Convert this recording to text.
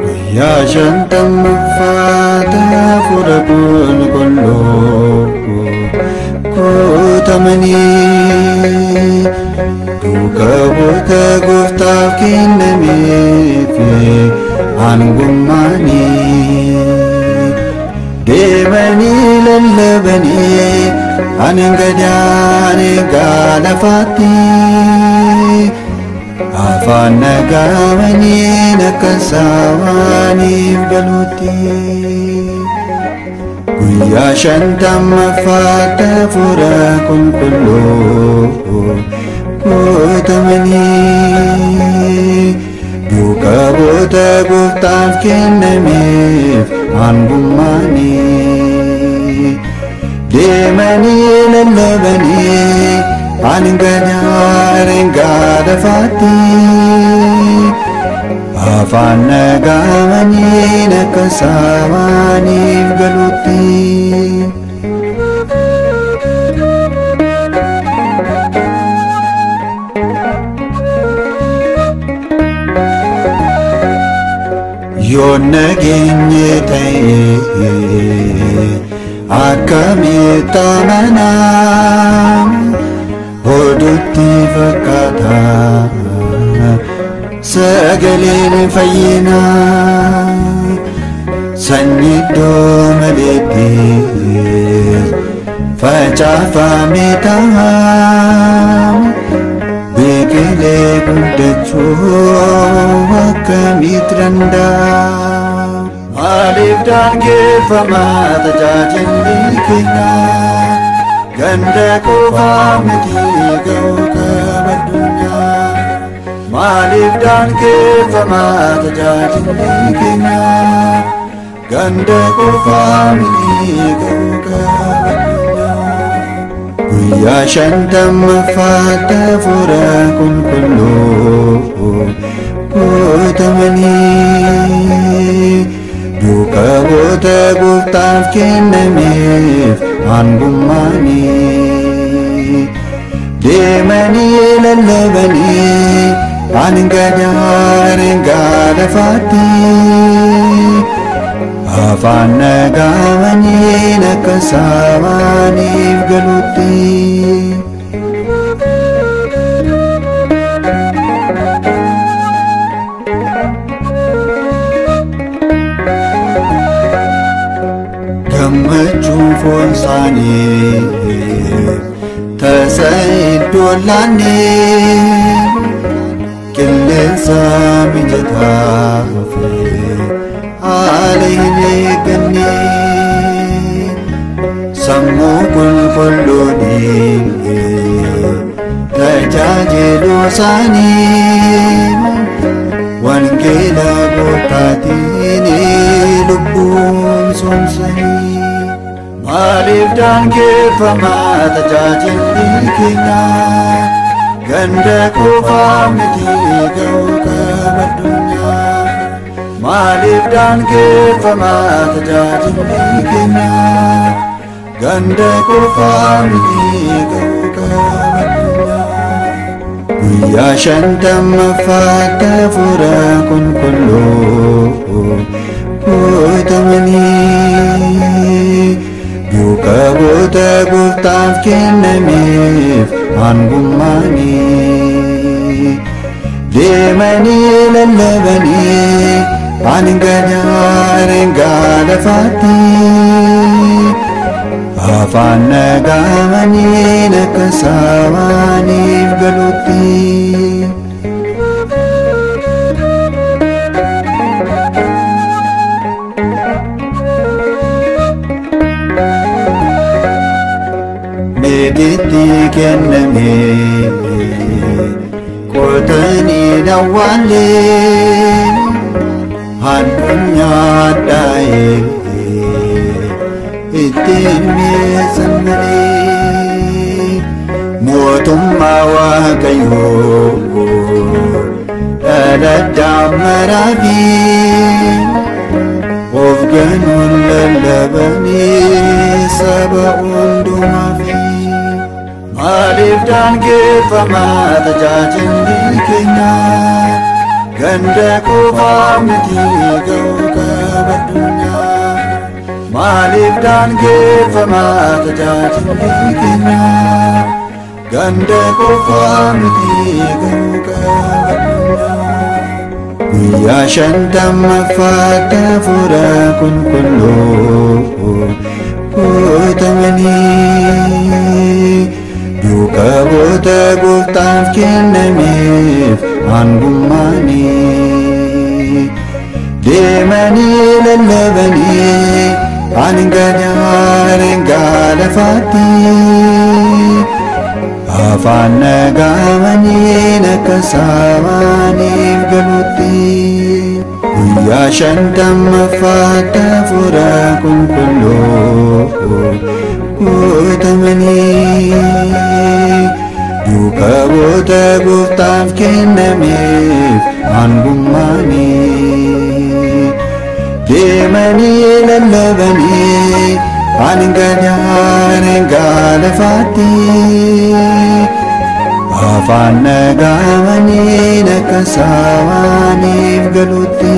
Guyyaa shantamaffaatti hafuura qulqulluu guutamanii duuka bu'oota gooftaaf kennameef aangummaanii deemanii lallabanii hanga daangaa lafaatti. Afaan nagaamaniin akka saawwaniif galuutti. Guyyaa shantamaffaatti hafuura qulqulluu guutamanii duuka bu'oota gooftaaf kennameef aangummaanii deemanii lallabanii hanga daangaa lafaatti. Afaan nagaamaniin akka saawwaniif galuutti. Yoo nageenye ta'e akkamitti amanaa? Oduutti fakkaata sagaleen fayyinaa sanyii iddoo maleetti facaafame ta'a biqilee guddachuu akkamitti danda'a? Maaliif daangeffama tajaajilli keenya? Ganda qofaa miti ga'uu qaba addunyaa. Maaliif daangeffama tajaajilli keenya? Ganda qofaa miti ga'uu qaba addunyaa. Guyyaa shantamaffaatti hafuura qulqulluu guutamanii duuka bu'oota gooftaaf kennameef aangummaanii deemanii lallabanii hanga daangaa lafaatti. Afaan nagaamaniin akka saawwaniif galuutti. Gammachuun foon isaanii tasa iddoo laannee qilleensa mijataa fi haala hin eegganne sammuu qulqulluun tajaajiluu isaanii wangeela gooftaatiin lubbuun soomsanii. Maaliif daangeffama tajaajilli keenya? Ganda qofaa miti ga'uu qaba addunyaa. Maaliif daangeffama tajaajilli keenya? Ganda qofaa miti ga'uu qaba addunyaa. Guyyaa shantamaffaatti hafuura qulqulluu guutamanii duuka bu'oota gooftaaf kennameef aangummaanii deemanii lallabanii hanga daangaa lafaatti. Afaan nagaamaniin akka akka sawaaniif galutti. Meetitti kenname qotanii dawwaallee addunyaa dhaa'ee ittiin mi'eessan malee mootummaa Waaqayyoo dhala daammaraa fi of ganuun lallabanii saba hundumaaf. Maaliif daangeffamaa tajaajilli keenya ganda qofaa miti ga'uu qaba addunyaa. Maaliif daangeffamaa tajaajilli keenya ganda qofaa miti ga'uu qaba addunyaa. Guyyaa shantammaffaatti hafuura qulqulluu guutamanii duuka bu'oota gooftaaf kennameef aangummaanii deemanii lallabanii hanga daangaa lafaatti afaan nagaamaniin akka sawaaniif galutti. Guyyaa shantammaffaatti hafuura qulqulluu guutamanii duuka bu'oota gooftaaf kennameef aangummaanii deemanii lallabanii hanga daangaa lafaatti afaan nagaamaniin akka sawaaniif galutti.